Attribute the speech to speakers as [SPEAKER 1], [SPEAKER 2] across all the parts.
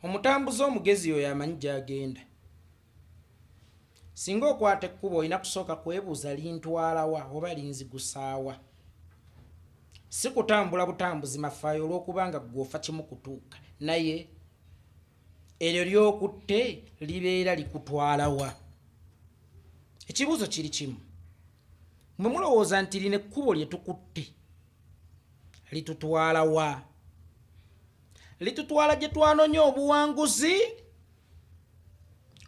[SPEAKER 1] Omutambuze omugezi oyo amanyi gy'agenda. Singa okwata ekkubo olina kusooka kwebuuza lintwala wa oba linzigusaawa. Si kutambula butambuzi mafaayo olw'okubanga ggwe ofa kimu kutuuka naye eryo ly'okutte libeera likutwala wa? Ekibuuzo kiri kimu. Mmwe mulowooza nti lino ekkubo lye tukutte litutwala wa? Litutwala gye twanonye obuwanguzi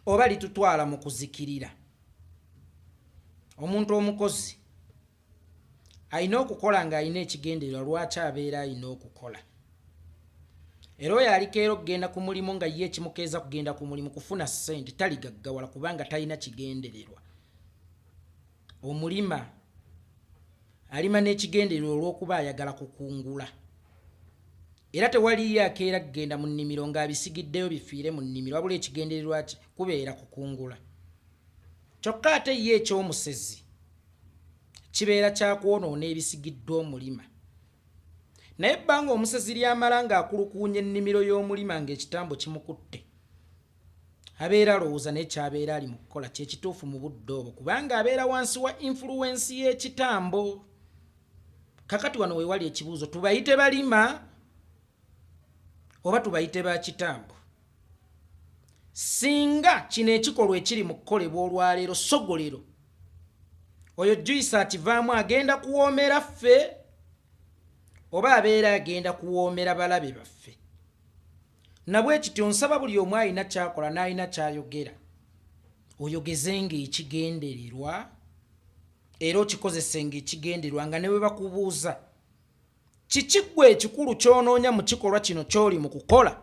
[SPEAKER 1] oba litutwala mu kuzikirira? Omuntu omukozi alina okukola ng'alina ekigendererwa lwaki abeera alina okukola. Era oyo alikeera okugenda ku mulimu nga ye ekimukeeza kugenda ku mulimu kufuna ssente taligaggawala kubanga talina kigendererwa. Omulima alima n'ekigendererwa olw'okuba ayagala kukungula. Era tewaliiyo akeera kugenda mu nnimiro ng'abisigiddeyo bifiire mu nnimiro wabula ekigendererwa kye kubeera kukungula. Kyokka ate ye eky'omusezi kibeera kya kwonoona ebisigiddwa omulima. Naye ebbanga omusezi ly'amala ng'akulukuunya ennimiro y'omulima ng'ekitambo kimukutte, abeera alowooza naye ky'abeera ali mu kukola kye kituufu mu budde obwo kubanga abeera wansi wa influence y'ekitambo. Kakati wano wewali ekibuuzo, tubayite balima oba tubayite ba kitambo? Singa kino ekikolwa ekiri mu kukolebwa olwaleero sogolero oyo Joyce akivaamu agenda kuwoomera ffe oba abeera agenda kuwoomera balabe baffe? Nabwekityo nsaba buli omu alina kyakola n'alina kyayogera oyogezenga ekigendererwa era okikozesenga ekigendererwa nga ne bwe bakubuuza kiki ggwe ekikulu ky'onoonya mu kikolwa kino ky'oli mu kukola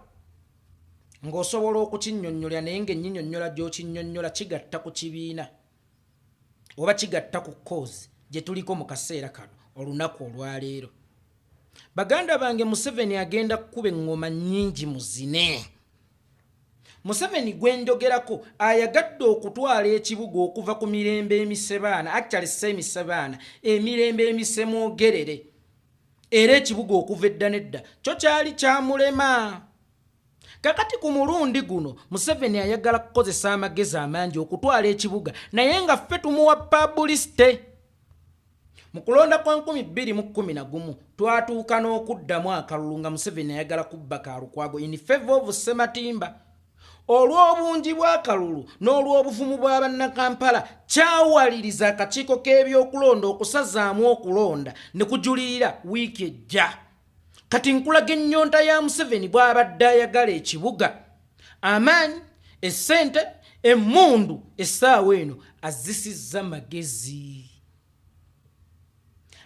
[SPEAKER 1] ng'osobola okukinnyonnyola naye ng'ennyinyonnyola gy'okinnyonnyola kigatta ku kibiina oba kigatta ku cause gye tuliko mu kaseera kano olunaku olwaleero. Baganda bange Museveni agenda kukuba eŋŋoma nnyingi muzine. Museveni gwe njogerako ayagadde okutwala ekibuga okuva ku mirembe emisebaana, actually si emisebaana, emirembe emisemwogerere. Era ekibuga okuva edda n'edda kyo kyali kyamulema. Kakati ku mulundi guno Museveni ayagala kukozesa amagezi amangi okutwala ekibuga naye nga ffe tumuwa publicity. Mu kulonda kwa 2011 twatuuka n'okuddamu akalulu nga Museveni ayagala kubba ka Lukwago in favor of Ssematimba. Olw'obungi bw'akalulu n'olw'obuvumu bwa Bannakampala kyawaliriza akakiiko k'ebyokulonda okusazaamu okulonda ne kujulirira wiiki ejja. Kati nkulaga ennyonta ya Museveni bw'abadde ayagala ekibuga, amaanyi, essente, emmundu essaawa eno azzisizza magezi.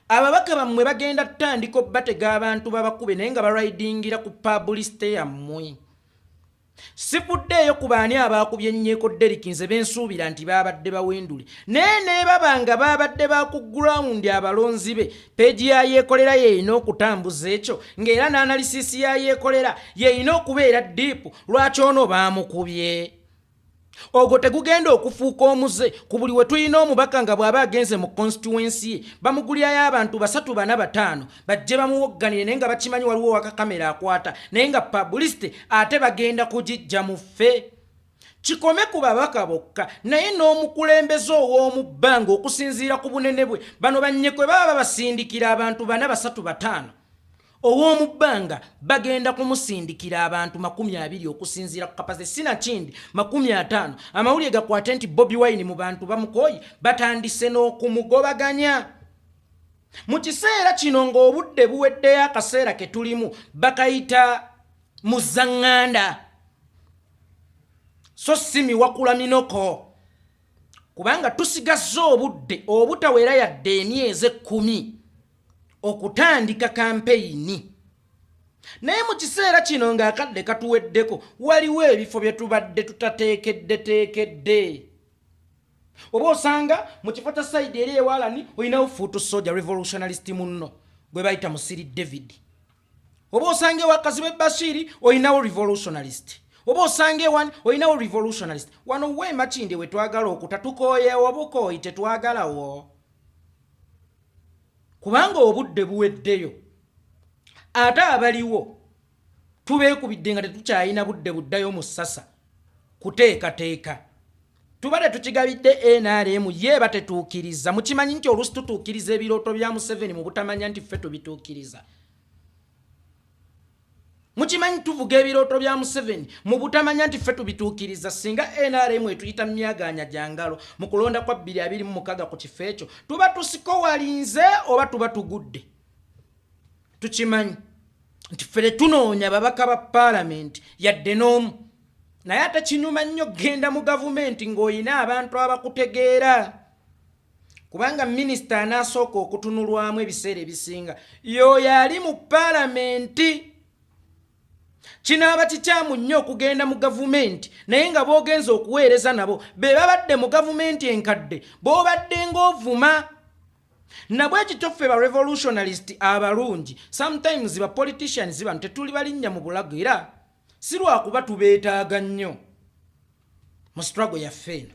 [SPEAKER 1] Ababaka bammwe bagenda tutandika obbatega abantu babakube naye nga balwayidingira ku publicity yammwe. Sifuddeeyo ku baani abaakubye Nnyeko Derrick nze be nsuubira nti baabadde bawendule naye nebaba nga baabadde ba ku ground abalonzi be peegi ya Yeekolera yeerina okutambuza ekyo ng'era n'analisiisi ya Yeekolera yeerina okubeera deep lwaki ono baamukubye? Ogwo tegugenda okufuuka omuze ku buli we tulina omubaka nga bw'aba agenze mu constituency ye bamugulirayo abantu 3 4 5 bajje bamuwogganire naye nga bakimanyi waliwo wakakamera akwata naye nga publicity ate bagenda kugijja mu ffe. Kikome ku babaka bokka naye n'omukulembeze ow'omu bbanga okusinziira ku bunene bwe bano bannyekwe baba babasindikira abantu 4 3 5 ow'omu bbanga bagenda kumusindikira abantu 20 okusinziira ku kapasite sinakindi 50. Amawulire gakwate nti Bobi Wine mu bantu bamukooyi batandise n'okumugobaganya. Mu kiseera kino ng'obudde buweddeyo akaseera ke tulimu bakayita muzaŋŋanda so si miwakula minoko kubanga tusigazza obudde obutawera yadde emyezi 10 okutandika kampeyini. Naye mu kiseera kino ng'akadde katuweddeko waliwo ebifo bye tubadde tutateekeddeteekedde. Oba osanga mu kifo kya sayidi eri ewalani olinawo foot soldier revolutionalist munno gwe bayita Musiri David. Oba osanga ewa Kazibwe Bashiri olinawo revolutionalist. Oba osanga ewani olinawo revolutionalist. Wano we Makindye we twagala okuta tukooyewo bukooyi tetwagalawo. Kubanga obudde buweddeyo ate abaliwo Tubeekubidde nga tetukyalina budde buddayo mu ssasa kuteekateeka. Tuba tetukigabidde NRM, ye eba tetuukiriza. Mukimanyi nti oluusi tutuukiriza ebirooto bya Museveni mu butamanya nti ffe tubituukiriza. Mukimanyi tuvuga ebirooto bya Museveni mu butamanya nti ffe tubituukiriza. Singa NRM etuyita myagaanya gya ngalo mu kulonda kwa 2026 ku kifo ekyo, tuba tusikowalinze oba tuba tugudde. Tukimanyi nti ffe tetunoonya babaka ba paalamenti yadde n'omu, naye ate kinyuma nnyo genda mu gavumenti ng'olina abantu abakutegeera, kubanga minisita anaasooka okutunulwamu ebiseera ebisinga y'oyo ali mu paalamenti. Kinaaba kikyamu nnyo okugenda mu gavumenti naye nga b'ogenza okuweereza nabo be babadde mu gavumenti enkadde b'obadde ng'ovuma. Nabwe kityo ffe ba revolutionalist abalungi, sometimes ba politicians bano tetuli balinnya mu bulago, era si lwakuba tubeetaaga nnyo mu struggle yaffe eno,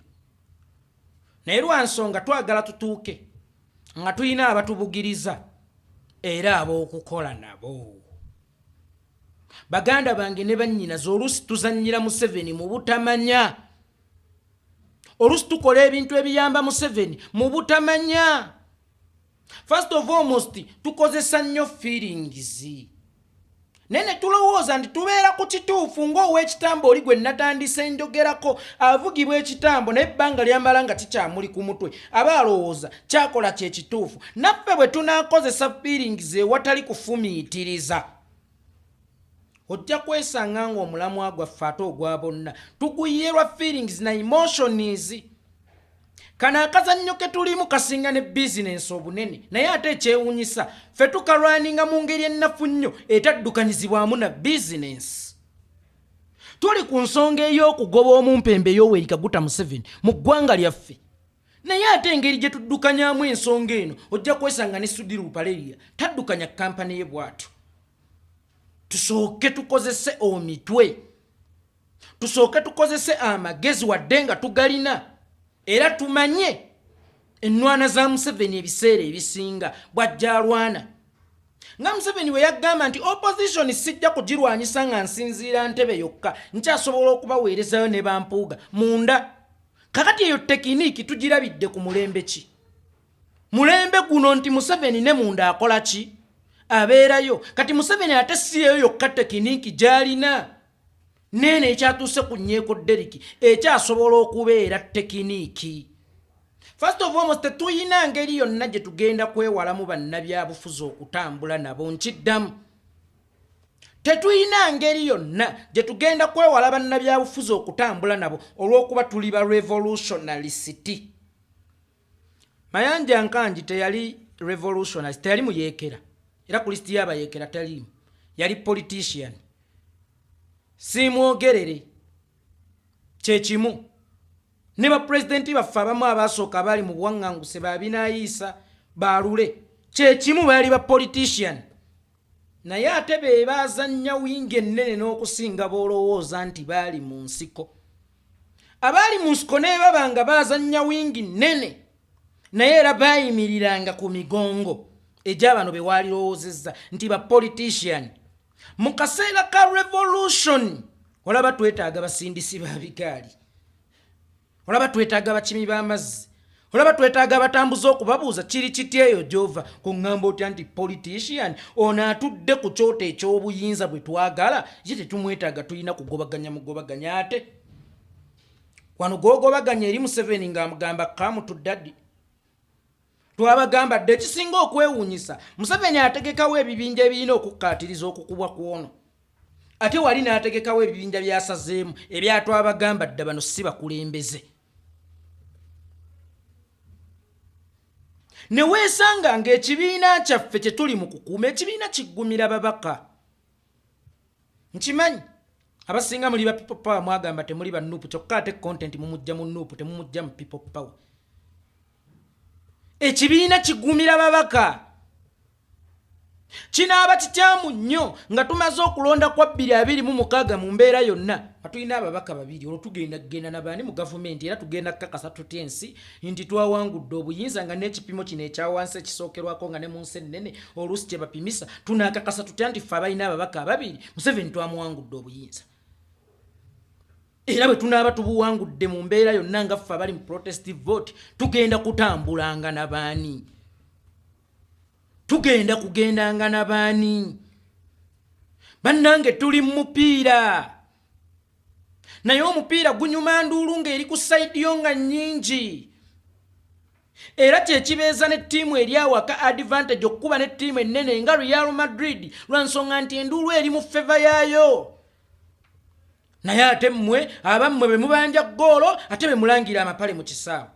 [SPEAKER 1] naye lwa nsonga twagala tutuuke nga tulina abatubugiriza era ab'okukola nabo. Baganda bange ne bannyinaze, oluusi tuzannyira Museveni mu butamanya, oluusi tukola ebintu ebiyamba Museveni mu butamanya. First of almost tukozesa nnyo feelings, naye ne tulowooza nti tubeera ku kituufu. Ng'ow'ekitambo oli gwe natandise njogerako, avugibwa ekitambo, naye ebbanga lyamala nga kikyamuli ku mutwe, aba alowooza kyakola kyekituufu. Naffe bwe tunaakozesa feelings ewatali kufumiitiriza, ojja kwesanga ng'omulamwa gwaffe ate ogwa bonna tuguyiye lwa feelings na emotions. Kano akazannyo ke tulimu kasinga ne bizinensi obunene, naye ate ekyewuunyisa ffe tukalwaninga mu ngeri ennafu nnyo etaddukanyizibwamu na bizinensi. Tuli ku nsonga ey'okugoba omumpembe Yoweri Kaguta Museveni mu ggwanga lyaffe, naye ate engeri gye tuddukanyamu ensonga eno, ojja kwesanga ne Sudhir Ruparelia taddukanya kampani ye bw'atyo. Tusooke tukozese omitwe, tusooke tukozese amagezi wadde nga tugalina, era tumanye ennwana za Museveni ebiseera ebisinga bw'ajja alwana. Nga Museveni bwe yagamba nti opposition sijja kugirwanyisa nga nsinziira ntebe yokka, nkyasobola okubaweerezayo ne bampuuga munda. Kakati eyo technique tugirabidde ku mulembe ki? Mulembe guno nti Museveni ne munda akola ki? Abeerayo. Kati Museveni ate si eyo yokka technique gy'alina, neeno ekyatuuse ku Nyeeko Deriki ekyasobola okubeera technique. First of all, tetuyina ngeri yonna gye tugenda kwewalamu bannabyabufuzi okutambula nabo. Nkiddamu, tetuyina ngeri yonna gye tugenda kwewala bannabyabufuzi okutambula nabo olw'okuba tuli ba revolutionalist. Mayanja Nkangi teyali revolutionalist, teyali muyeekera, era ku lisiti y'abayeekera taliimu, yali politician. Siimwogerere. Kyekimu ne bapulezidenti baffe abamu abasooka abaali mu buwaŋŋanguse, babinayiisa balule, kyekimu baali ba politician, naye ate be baazannya wingi ennene n'okusinga b'olowooza nti baali mu nsiko. Abaali mu nsiko ne baba nga baazannya wingi nnene, naye era baayimiriranga ku migongo egy'abano be waalirowoozezza nti ba politician. Mu kaseera ka revolution olaba twetaaga basindisi ba bigaali, olaba twetaaga bakimi b'amazzi, olaba twetaaga abatambuza okubabuuza kiri kiti eyo gy'ova. Kuŋŋamba otya nti politician ono atudde ku kyoto eky'obuyinza bwe twagala ye tetumwetaaga, tulina kugobaganya mugobaganya? Ate wano gwogobaganya eri Museveni ng'amugamba come to daddy. Twabagamba dde, ekisinga okwewuunyisa, Museveni ategekawo ebibinja ebirina okukkaatiriza okukubwa kwono, ate wali n'ategekawo ebibinja byasazeemu ebyatwabagamba dda bano si bakulembeze. Ne weesanga ng'ekibiina kyaffe kye tuli mu kukuuma, ekibiina kiggumira babaka. Nkimanyi abasinga muli ba People Power, mwagamba temuli ba NUP, kyokka ate content mumujja mu NUP, temumujja mu People Power. Ekibiina kigumira babaka. Kinaaba kikyamu nnyo nga tumaze okulonda kwa 2026 mu mbeera yonna nga tulina ababaka babiri. Olwo tugenda kugenda nabaani mu gavumenti? Era tugenda kukakasa tutya ensi nti twawangudde obuyinza, nga n'ekipimo kino ekyawansi ekisookerwako, nga ne mu nsi ennene oluusi kye bapimisa? Tunaakakasa tutya nti ffe abalina ababaka ababiri Museveni twamuwangudde obuyinza? Era bwe tunaaba tubuwangudde mu mbeera yonna nga ffe abali mu protest vote, tugenda kutambulanga nabaani? Tugenda kugendanga nabaani? Bannange, tuli mu mupiira, naye omupiira gunyuma nduulu ng'eri ku side yo nga nnyingi. Era kyekibeeza ne ttiimu eri awaka advantage okukuba ne ttiimu ennene nga Real Madrid, lwa nsonga nti enduulu eri mu favour yaayo. Naye ate mmwe abammwe be mubanja ggoolo, ate be mulangira amapale mu kisaawe: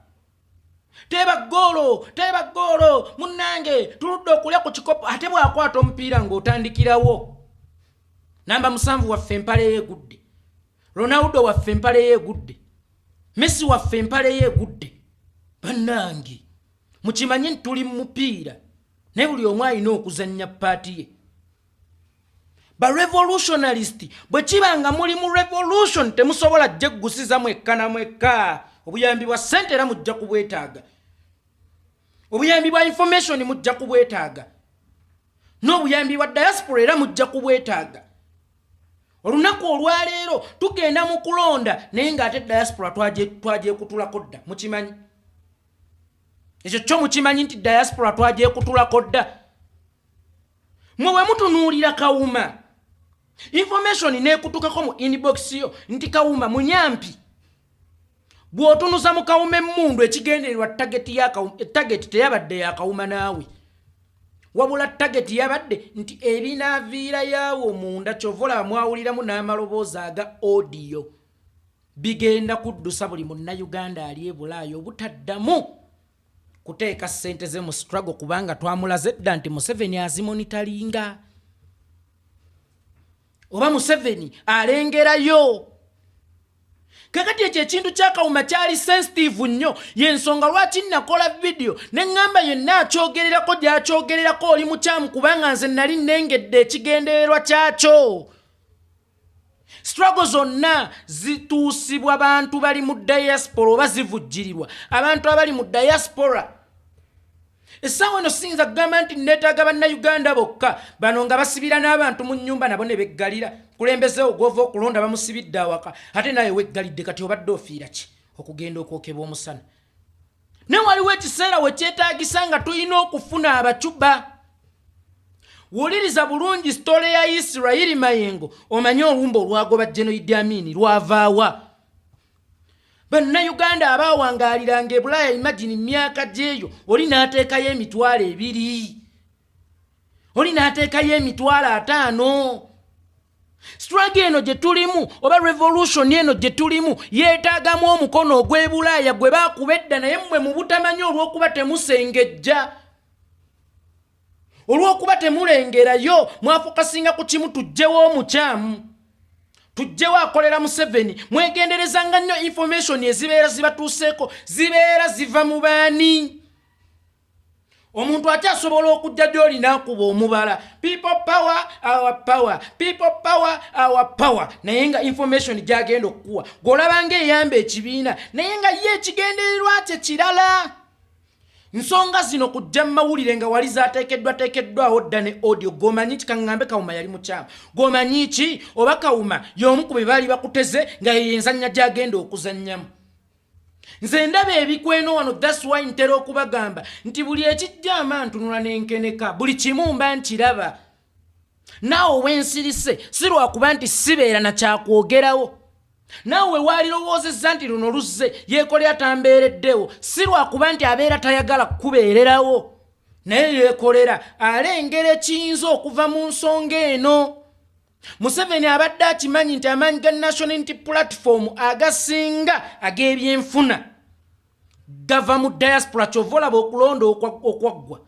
[SPEAKER 1] "Teeba ggoolo, teeba ggoolo, munnange, tuludde okulya ku kikopo." Ate bw'akwata omupiira ng'otandikirawo namba 7 waffe empale ye egudde, Ronaldo waffe empale ye egudde, Messi waffe empale ye egudde. Bannange, mukimanye nti tuli mu mupiira, naye buli omu alina okuzannya part ye. Barevolutionalist, bwe kiba nga muli mu revolution, temusobola jeggusiza mwekka na mwekka. Obuyambi bwa ssente era mujja kubwetaaga, obuyambi bwa information mujja kubwetaaga, n'obuyambi bwa diaspora era mujja kubwetaaga. Olunaku olwaleero tugenda mu kulonda, naye ng'ate diaspora twagyekutulako dda. Mukimanyi ekyo kyo? Mukimanyi nti diaspora twagyekutulako dda? Mwe bwe mutunuulira Kawuma, information neekutukako mu inbox yo nti Kawuma munyampi, bw'otunuza mu Kawuma emmundu, ekigendererwa target teyabadde yakawuma naawe, wabula target yabadde nti ebinaaviirayoawo munda. Kyova olaba mwawuliramu n'amaloboozi aga audio bigenda kuddusa buli Munnayuganda ali e Bulaaya obutaddamu kuteeka ssente ze mu struggle, kubanga twamulaze dda nti Museveni azimonitoringa oba Museveni alengerayo. Kakati ekyo ekintu kyakawuma kyali sensitive nnyo. Yensonga lwaki nakola vidiyo ne ŋŋamba yenna akyogererako gy'akyogererako oli mukyamu, kubanga nze nali nnengedde ekigendererwa kyakyo. Struggle zonna zituusibwa bantu bali mu diaspora oba zivujjirirwa abantu abali mu diaspora. Essaawa eno siyinza kugamba nti neetaaga Bannayuganda bokka. Bano nga basibira n'abantu mu nnyumba, nabo ne beggalira. Kulembezeewo gwova okulonda bamusibidde awaka, ate naye weggalidde. Kati obadde ofiira ki okugenda okwokebwa omusana? Naye waliwo ekiseera we kyetaagisa nga tulina okufuna abacuba. Wuliriza bulungi story ya Isirayiri Mayengo, omanye olumba olwagoba General Idi Amini lwavaawa. Bannayuganda abaawangaaliranga e Bulaaya, imagine myaka gyeyo, oli n'ateekayo 20,000, oli n'ateekayo 50,000. Struggle eno gye tulimu oba revolution eno gye tulimu yeetaagamu omukono ogw'ebulaaya gwe baakuba edda, naye mmwe mu butamanyi, olw'okuba temusengejja, olw'okuba temulengerayo, mwafokasinga ku kimu: tuggyewo omukyamu, tuggyewo akolera Museveni. Mwegenderezanga nnyo information ezibeera zibatuuseeko, zibeera ziva mu baani? Omuntu akyasobola okujja gy'oli n'akuba omubala "People power, our power, people power, our power", naye nga information gy'agenda okukuwa gw'olabanga eyamba ekibiina, naye nga ye ekigendererwa kye kirala. Nsonga zino kujja mu mawulire nga wali zateekeddwa teekeddwawo dda ne audio. Gomanyi ki? Kaŋŋambe Kawuma yali mukyamu. Gomanyi ki oba Kawuma y'omu ku be baali bakuteze nga yeyo enzannya gy'agenda okuzannyamu? Nze ndaba ebikweno wano. That's why ntera okubagamba nti buli ekijja ama ntunula n'enkeneka, buli kimu mba nkiraba. Naawe wensirise si lwakuba nti sibeera nakyakwogerawo. Naawe we waalirowoozezza nti luno luzze yeekolera tambeereddewo, si lwakuba nti abeera tayagala kukubeererawo, naye yeekolera alengera ekiyinza okuva mu nsonga eno. Museveni abadde akimanyi nti amaanyi ga National Unity Platform agasinga ag'ebyenfuna gava mu diaspora. Kyova olaba okulonda okwaggwa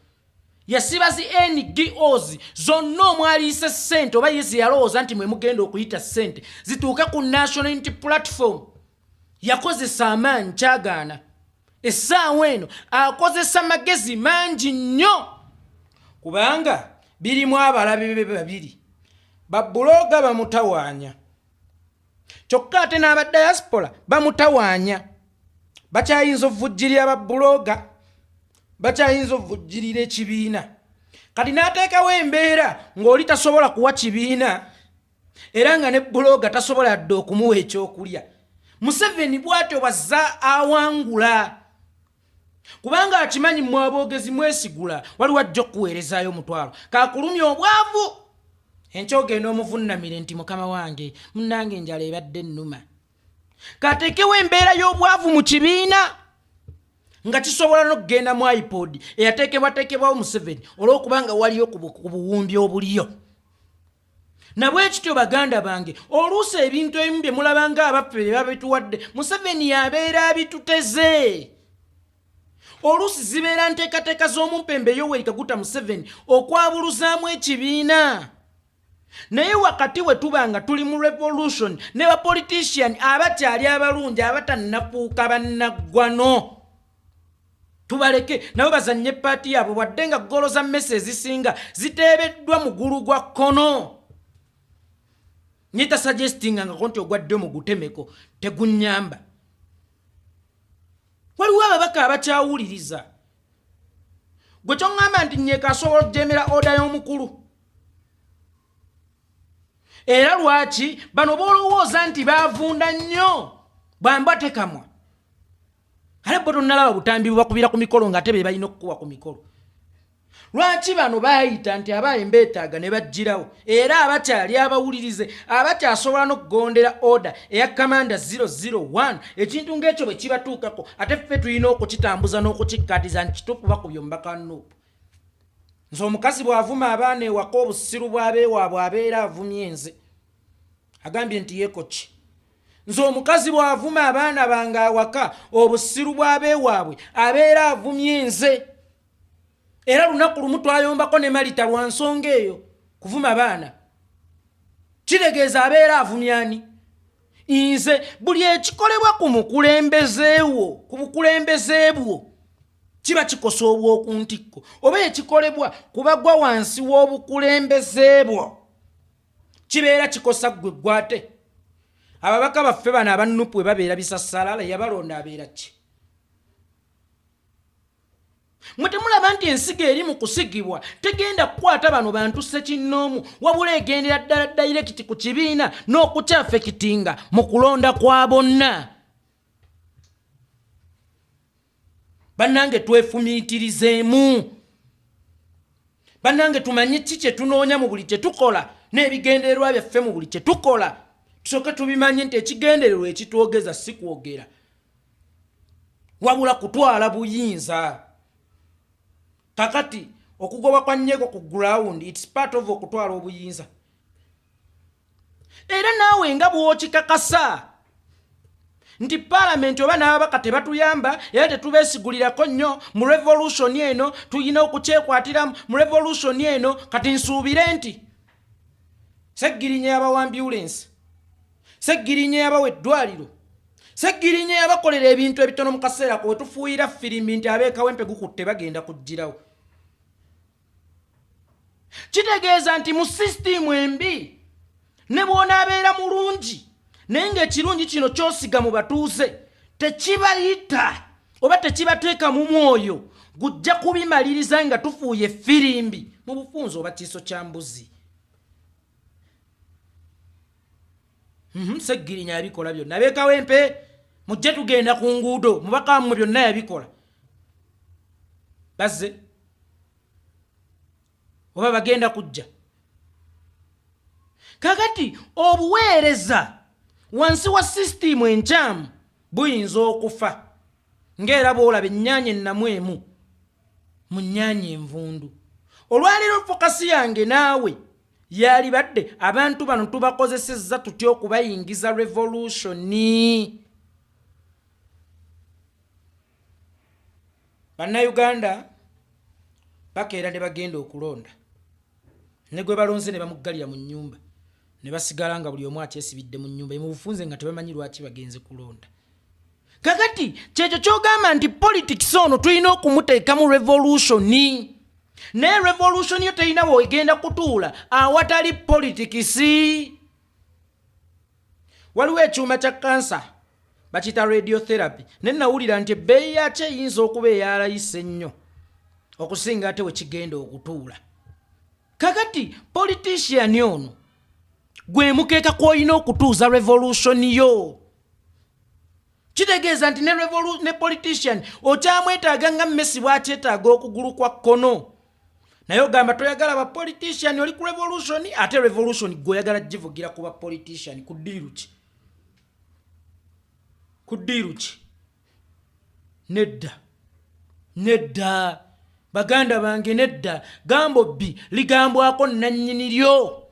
[SPEAKER 1] yasiba zi NGOs zonna omwaliise ssente, oba ye zeyalowooza nti mwe mugenda okuyita ssente zituuke ku National Unity Platform. Yakozesa amaanyi, kyagaana. Essaawa eno akozesa magezi mangi nnyo, kubanga Birimu abalabe be babiri, bablogger bamutawaanya, kyokka ate n'aba diaspora bamutawaanya. Bakyayinza ovujjirira bablogger, bakyayinza ovujjirira ekibiina. Kati n'ateekawo embeera ng'oli tasobola kuwa kibiina, era nga ne blogger tasobola dde okumuwa ekyokulya. Museveni bw'atyo bwazza awangula, kubanga akimanyi mmwe aboogezi mwesigula. Waliwo ajja okuweerezaayo omutwalo kakulumya obwavu, enkya ogenda omuvunnamire nti, "Mukama wange, munnange, enjala ebadde ennuma." Kateekewo embeera y'obwavu mu kibiina nga kisobola n'okugenda mu IPOD eyateekebwateekebwawo Museveni, olw'okubanga waliyo ku buwumbi obuliyo. Nabwe kityo, baganda bange, oluusi ebintu ebimu bye mulaba nga abaffe bye babituwadde, Museveni yabeera abituteze. Oluusi zibeera nteekateeka z'omumpembe Yoweri Kaguta Museveni okwabuluzaamu ekibiina. Naye wakati we tuba nga tuli mu revolution ne bapolitician abakyali abalungi, abatannafuuka bannaggwano, tubaleke nabo bazanye part yaabwe, wadde nga goal za Messi ezisinga ziteebeddwa mugulu gwa kkono. Nyita suggestingangako nti ogwa ddyo mugutemeko, tegunyamba. Waliwo ababaka abakyawuliriza. Gwe kyoŋŋamba nti Nyeeka asobola okujemera order y'omukulu? Era lwaki bano boolowooza nti baavunda nnyo bwamba tekamwa? Ate bo tonnalaba butambi bwebakubira ku mikolo, ng'ate be balina okukuba ku mikolo. Lwaki bano baayita nti abaaye mbeetaaga ne bajjirawo, era abakyali abawulirize, abakyasobola n'okugondera order eya kamanda 001? Ekintu ng'ekyo bwe kibatuukako, ate ffe tulina okukitambuza n'okukikkaatiza nti kituufu bakubye omubaka NUP. Nze omukazi bw'avuma abaana ewaka, obusiru bw'abeewaabwe, abeera avumye nze. Agambye nti yeeko ki? Nze omukazi bw'avuma abaana bange awaka, obusiru bw'abeewaabwe, abeera avumye nze. Era lunaku lumu twayombako ne Malita lwa nsonga eyo, kuvuma baana. Kitegeeza abeera avumyani? Nze. Buli ekikolebwa ku mukulembezeewo, ku bukulembeze bwo, kiba kikosa obw'oku ntikko, oba ekikolebwa kubagwa wansi w'obukulembeze bwo kibeera kikosa ggwe. Gwate ababaka baffe bano aba NUP bwe babeera bisasalala, yabalonda abeera ki? Mwe temulaba nti ensigo eri mu kusigibwa tegenda kukwata bano bantu ssekinnoomu, wabula egendera ddala direct ku kibiina n'okukyaffectinga mu kulonda kwa bonna? Bannange, twefumiitirizeemu. Bannange, tumanye ki kye tunoonya mu buli kye tukola n'ebigendererwa byaffe mu buli kye tukola. Tusooke tubimanye nti ekigendererwa ekitwogeza si kwogera, wabula kutwala buyinza. Kakati okugobwa kwa Nyeko ku ground, it's part of okutwala obuyinza. Era naawe nga bw'okikakasa nti paalamenti oba n'ababaka tebatuyamba, era tetubeesigulirako nnyo mu revolution eno, tulina okukyekwatiramu mu revolution eno. Kati nsuubire nti Seggirinya yabawa ambulensi, Seggirinya yabawa eddwaliro, Seggirinya yabakolera ebintu ebitono mu kaseera ko wetufuuyira firimbi nti abeekawempe gukutte bagenda kugirawo. Kitegeeza nti mu sisitimu embi, ne bw'onaabeera mulungi, naye ng'ekirungi kino kyosiga mu batuuze tekibayita oba tekibateeka mu mwoyo gujja kubimaliriza nga tufuuye firimbi mu bufunze oba kiiso kya mbuzi. Seggirinya yabikola byonna. Abeekawempe mujje, tugenda ku nguudo. Mubaka wammwe byonna yabikola. Bazze oba bagenda kujja? Kakati obuweereza wansi wa sisitimu enkyamu buyinza okufa, ng'era bw'olaba ennyaanya ennamu emu mu nnyaanya envundu. Olwaleero focus yange naawe yalibadde abantu bano tubakozesezza tutya okubayingiza revolution? Bannayuganda bakeera ne bagenda okulonda, ne gwe balonze ne bamuggalira mu nnyumba, ne basigala nga buli omu akyesibidde mu nnyumba mu bufunze, nga tebamanyi lwaki bagenze kulonda. Kakati kyekyo kyogamba nti politics ono tulina okumuteekamu revolution. Naye revolution yo terina wegenda kutuula awatali politikisi. Waliwo ekyuma kya kansa bakiyita radiotherapy, naye nawulira nti ebbeeyi yakyo eyinza okuba eyalayise ennyo okusinga ate we kigenda okutuula. Kakati politician ono gwe mukeeka kw'olina okutuuza revolution yo. Kitegeeza nti ne politician okyamwetaaga nga Messi bw'akyetaaga okugulu kwa kkono. Naye ogamba toyagala ba politician, oli ku revolution, ate revolution gwe oyagala givugira ku ba politician. Ku ddiiru ki? Ku ddiiru ki? Nedda, nedda, baganda bange, nedda. Gambo bbi ligambwako nannyini lyo,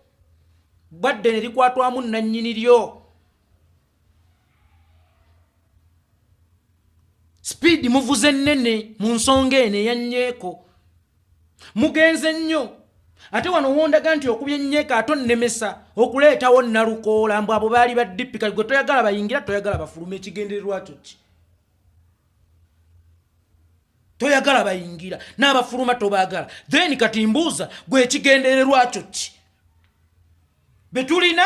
[SPEAKER 1] bwadde ne likwatwamu nannyini lyo. Sipiidi muvuze nnene mu nsonga eno eyannyeeko, mugenze nnyo. Ate wano wondaga nti okubye ennyeeko ate onnemesa okuleetawo Nalukoola, mbu abo baali ba DP. Kati gwe toyagala bayingira, toyagala bafuluma, ekigendererwa kyo ki? Toyagala bayingira n'abafuluma tobaagala, then kati mbuuza gwe ekigendererwa kyo ki? Betulina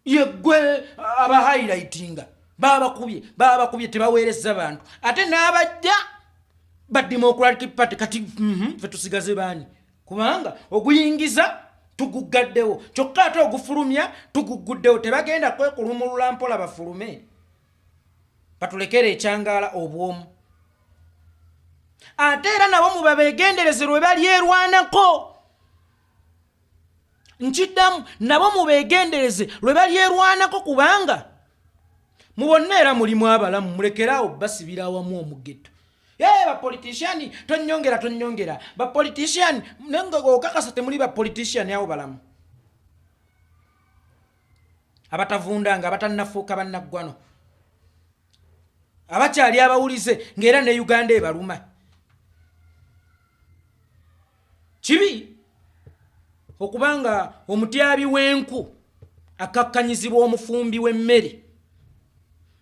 [SPEAKER 1] yeggwe abahighlightinga babakubye, babakubye, tebaweereza bantu, ate n'abajja ba Democratic Party. Kati fe tusigaze baani? Kubanga oguyingiza tuguggaddewo, kyokka ate ogufulumya tugugguddewo. Tebagenda kwekulumulula mpola bafulume batulekere ekyangaala obwomu. Ate era nabo mubabeegendereze lwe balyerwanako. Nkiddamu, nabo mubeegendereze lwe balyerwanako, kubanga mu bonna era mulimu abalamu. Mulekeraawo basibira awamu omugeto. Ye bapolitician, tonyongera, tonyongera bapolitician, nenga okakasa temuli bapolitician awo balamu abatavundanga, abatannafuuka bannaggwano, abakyali abawulize ng'era ne Uganda ebaluma. Kibi okubanga omutyabi w'enku akakkanyizibwa omufumbi w'emmere,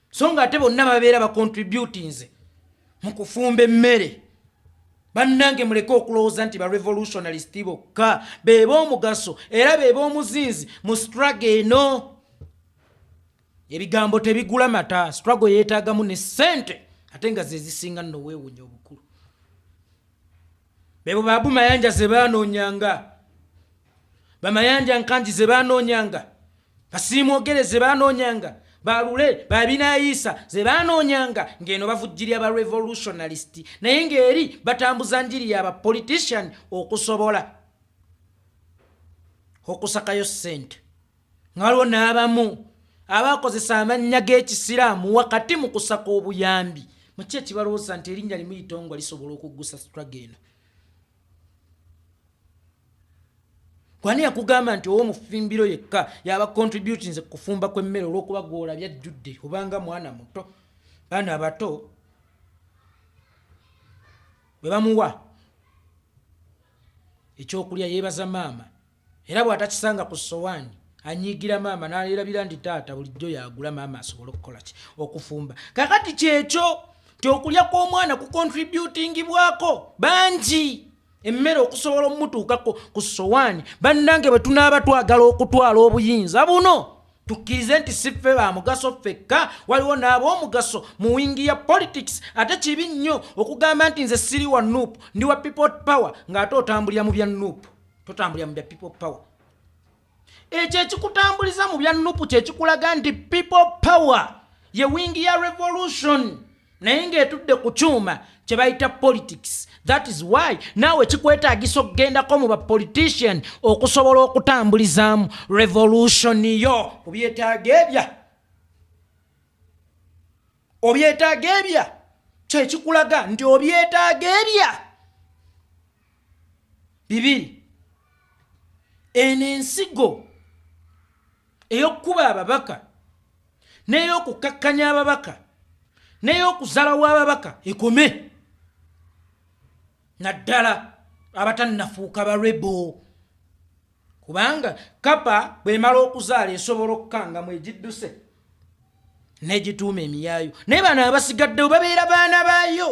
[SPEAKER 1] so nga ate bonna babeera bacontributinze mu kufumba emmere. Bannange, muleke okulowooza nti ba revolutionalist bokka be b'omugaso era be b'omuzinzi mu struggle eno. Ebigambo tebigula mata. Struggle yeetaagamu ne ssente, ate nga ze zisinga nno weewunya obukulu. Bebo babu Mayanja ze baanoonyanga, bamayanja Nkangi ze baanoonyanga, basiimwogere ze baanoonyanga, balule babinayiisa ze baanoonyanga, ng'eno bavujjirya ba revolutionalist, naye ng'eri batambuza njiri yaba politician okusobola okusakayo ssente. Nga waliwo n'abamu abakozesa amannya g'ekisiraamu wakati mu kusaka obuyambi. Muki ekibalowooza nti erinnya limu itongwa lisobola okuggusa struggle eno? Kwani yakugamba nti ow'omufimbiro yekka yaba contributinze kufumba kw'emmere? Olw'okuba gwolabye ajjudde obanga mwana muto, baana abato bwe bamuwa ekyokulya yeebaza maama, era bw'atakisanga ku sowaani anyiigira maama n'ayerabira nti taata bulijjo yagula maama asobole okukola ki? Okufumba. Kakati kyekyo nti okulya kw'omwana kucontributingibwako bangi, emmere okusobola omutuukako ku sowaani. Bannange, bwe tunaaba twagala okutwala obuyinza buno, tukkirize nti si ffe ba mugaso ffekka, waliwo n'ab'omugaso mu wing ya politics. Ate kibi nnyo okugamba nti nze siri wa NUP, ndi wa People Power, ng'ate otambulira mu bya NUP, totambulira mu bya People Power. Ekyo ekikutambuliza mu bya NUP kyekikulaga nti People Power ye wing ya revolution, naye ng'etudde ku kyuma kye bayita politics. That is why naawe kikwetaagisa okugendako mu bapolitician okusobola okutambulizaamu revolution yo. Obyetaaga ebya, obyetaaga ebya, kyekikulaga nti obyetaaga ebya bibiri. Eno ensigo ey'okukuba ababaka n'ey'okukakkanya ababaka n'ey'okuzalawo ababaka ekome, naddala abatannafuuka ba rebel, kubanga kapa bw'emala okuzaala esobola okukangamu egidduse n'egituuma emiyaayo, naye bano abasigaddewo babeera baana baayo.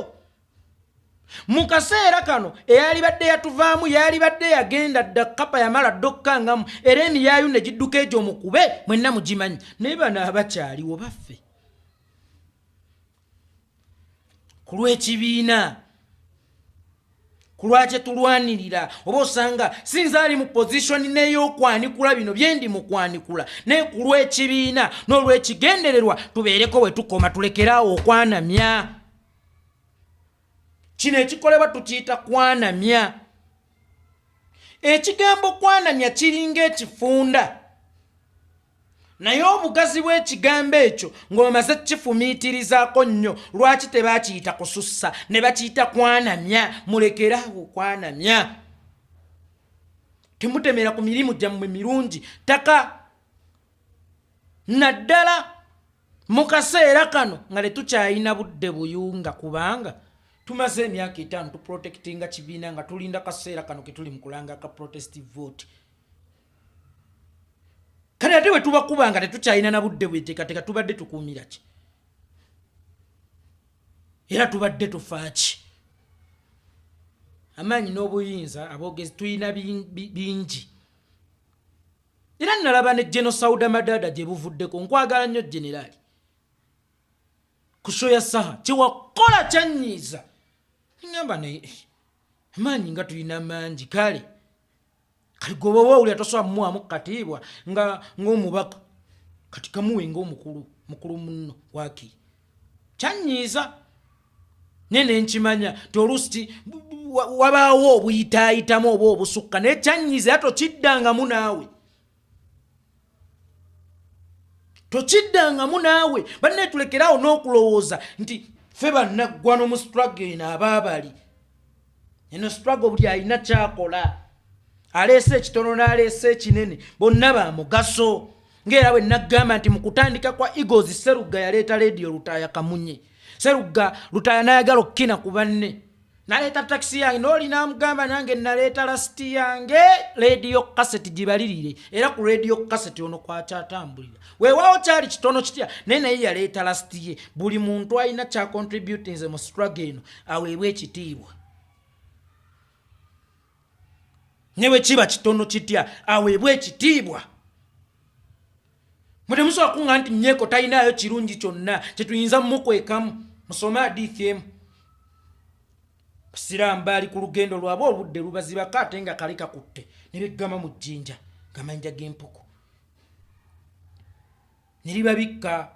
[SPEAKER 1] Mu kaseera kano eyalibadde yatuvaamu yalibadde yagenda dda, kapa yamala ddokkangamu, era emiyaayu ne gidduka egyo mukube mwenna mugimanyi. Naye bano abakyaliwo baffe ku lw'ekibiina, ku lwakye tulwanirira, oba osanga sinza ali mu pozishoni n'ey'okwanikula bino bye ndi mu kwanikula, naye ku lw'ekibiina n'olw'ekigendererwa tubeereko we tukoma, tulekeraawo okwanamya. Kino ekikolebwa tukiyita kwanamya. Ekigambo kwanamya kiringa ekifunda, naye obugazi bw'ekigambo ekyo ng'omaze kukifumiitirizaako nnyo, lwaki tebakiyita kusussa ne bakiyita kwanamya? Mulekeraawo okwanamya, temutemera ku mirimu gyammwe mirungi ttaka, naddala mu kaseera kano nga tetukyalina budde buyunga, kubanga tumaze emyaka 5 tuprotectinga kibiina nga tulinda kaseera kano ke tuli mu kulanga ka protest vote. Kale ate bwe tubakuba nga tetukyalina na budde bweteekateeka, tubadde tukuumira ki? Era tubadde tufa ki? Amaanyi n'obuyinza aboogezi tulina bingi. Era nalaba ne Geno Sauda Madada gye buvuddeko, nkwagala nnyo generaali, ku show ya Saha kyewakola kyannyiiza. Ngamba naye amaanyi nga tulina mangi, kale kati gwe bw'oba owulira tosobola mumuwamu katiibwa nga ng'omubaka, kati kamuwe ng'omukulu mukulu munno waakiri. Kyannyiiza, naye ne nkimanya nti oluusi wabaawo obuyitaayitamu oba obusukka, naye kyannyiiza. Era tokiddangamu naawe, tokiddangamu naawe. Bannaye, tulekeraawo n'okulowooza nti ffe bannaggwano mu struggle eno abaabali eno struggle. Buli alina kyakola, aleese ekitono n'aleese ekinene, bonna ba mugaso. Ng'era bwe naggamba nti mu kutandika kwa Eagles, Serugga yaleeta Leediyo Lutaaya Kamunye. Serugga Lutaaya n'ayagala okukina ku banne, naleeta takisi yange, n'oli n'amugamba nange naleeta lasiti yange, leediyo kaseti gibalirire. Era ku leediyo kaseti ono kwakyatambulira. Weewaawo kyali kitono kitya, naye naye yaleeta lasiti ye. Buli muntu alina kyacontributinze mu struggle eno aweebwe ekitiibwa, ne bwe kiba kitono kitya, aweebwe ekitiibwa. Mwe temusobola kuŋŋa nti Nyeeko talinaayo kirungi kyonna kyetuyinza mumukwekamu. Musome adiithi emu. Basiraamu baali ku lugendo lwabwe, obudde lubazibako ate nga kali kakutte, ne beggama mu jjinja ng'amayinja g'empuku ne libabikka.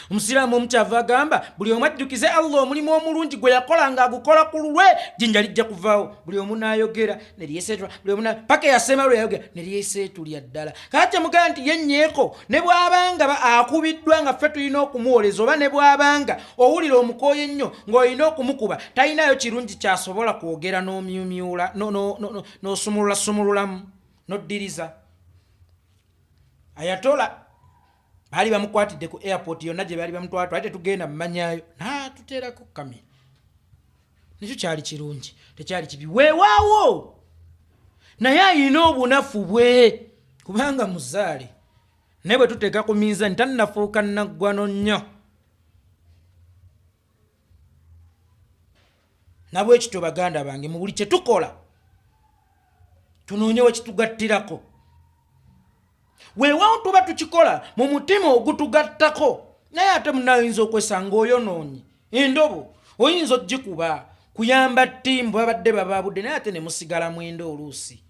[SPEAKER 1] Omusiraamu omukyava agamba buli omu ajjukize Allah omulimu omulungi gwe yakola ng'agukola ku lulwe, jjinja lijja kuvaawo. Buli omu n'ayogera ne lyeseetula, buli omu paka eyasema lwe yayogera ne lyeseetulya ddala. Kati mugamba nti ye Nyeeko ne bw'abanga akubiddwa nga ffe tulina okumuwoleza, oba ne bw'abanga owulira omukooye ennyo ng'olina okumukuba, talinayo kirungi kyasobola kwogera n'omyumyula n'osumulula sumululamu n'oddiriza. Ayatola baali bamukwatidde ku airport yonna gye baali bamutwala, twali tetugenda mumanyayo, n'atuteerako kamera. Nekyo kyali kirungi, tekyali kibi. Weewaawo naye ayina obunafu bwe kubanga muzaale, naye bwe tuteeka ku minzani tannafuuka naggwano nnyo. Nabwekityo baganda bange, mu buli kye tukola tunoonye we kitugattirako. Weewaawo tuba tukikola mu mutima ogutugattako, naye ate munaayinza okwesanga oyonoonye endobo, oyinza ogikuba kuyamba ttiimu babadde bababudde, naye ate ne musigala mwenda oluusi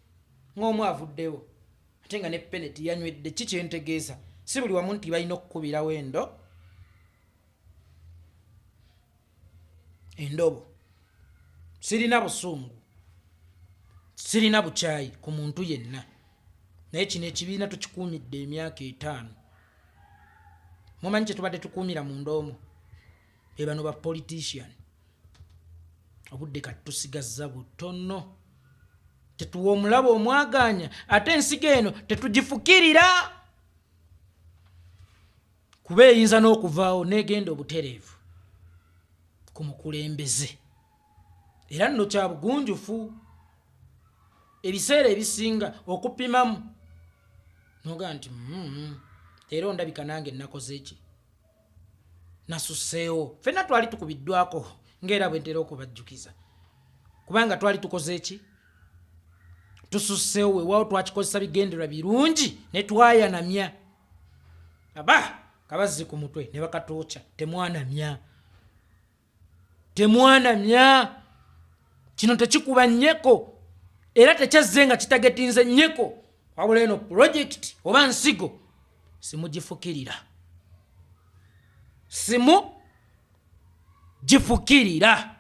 [SPEAKER 1] ng'omu avuddewo ate nga ne peneti yanywedde. Ki kyentegeeza, si buli wamu nti balina okukubirawo endobo. Sirina busungu, sirina bukyayi ku muntu yenna, naye kino ekibiina tukikuumidde emyaka 5. Mumanyi kye tubadde tukuumira munda omwo? Be bano ba politician. Obudde kati tusigazza butono, tetuwa omulabo omwagaanya, ate ensigo eno tetugifukirira kuba eyinza n'okuvaawo n'egenda obutereevu ku mukulembeze. Era nno kya bugunjufu ebiseera ebisinga okupimamu nogaa nti leero ndabika nange nakoze ki, nasuseewo. Ffenna twali tukubiddwako Ngaera bwe ntera okubajjukiza, kubanga twali tukoze eki tususseewo, weewaawo twakikozesa bigendererwa birungi ne twayanamya aba kabazzi ku mutwe ne bakatookya. Temwanamya, temwanamya. Kino tekikuba nnyeko era tekyazze nga kitagetinze nnyeko, wabula eno pulojekiti oba nsigo simugifukirira, simu gifukirira.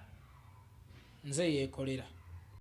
[SPEAKER 1] Nze yeekolera.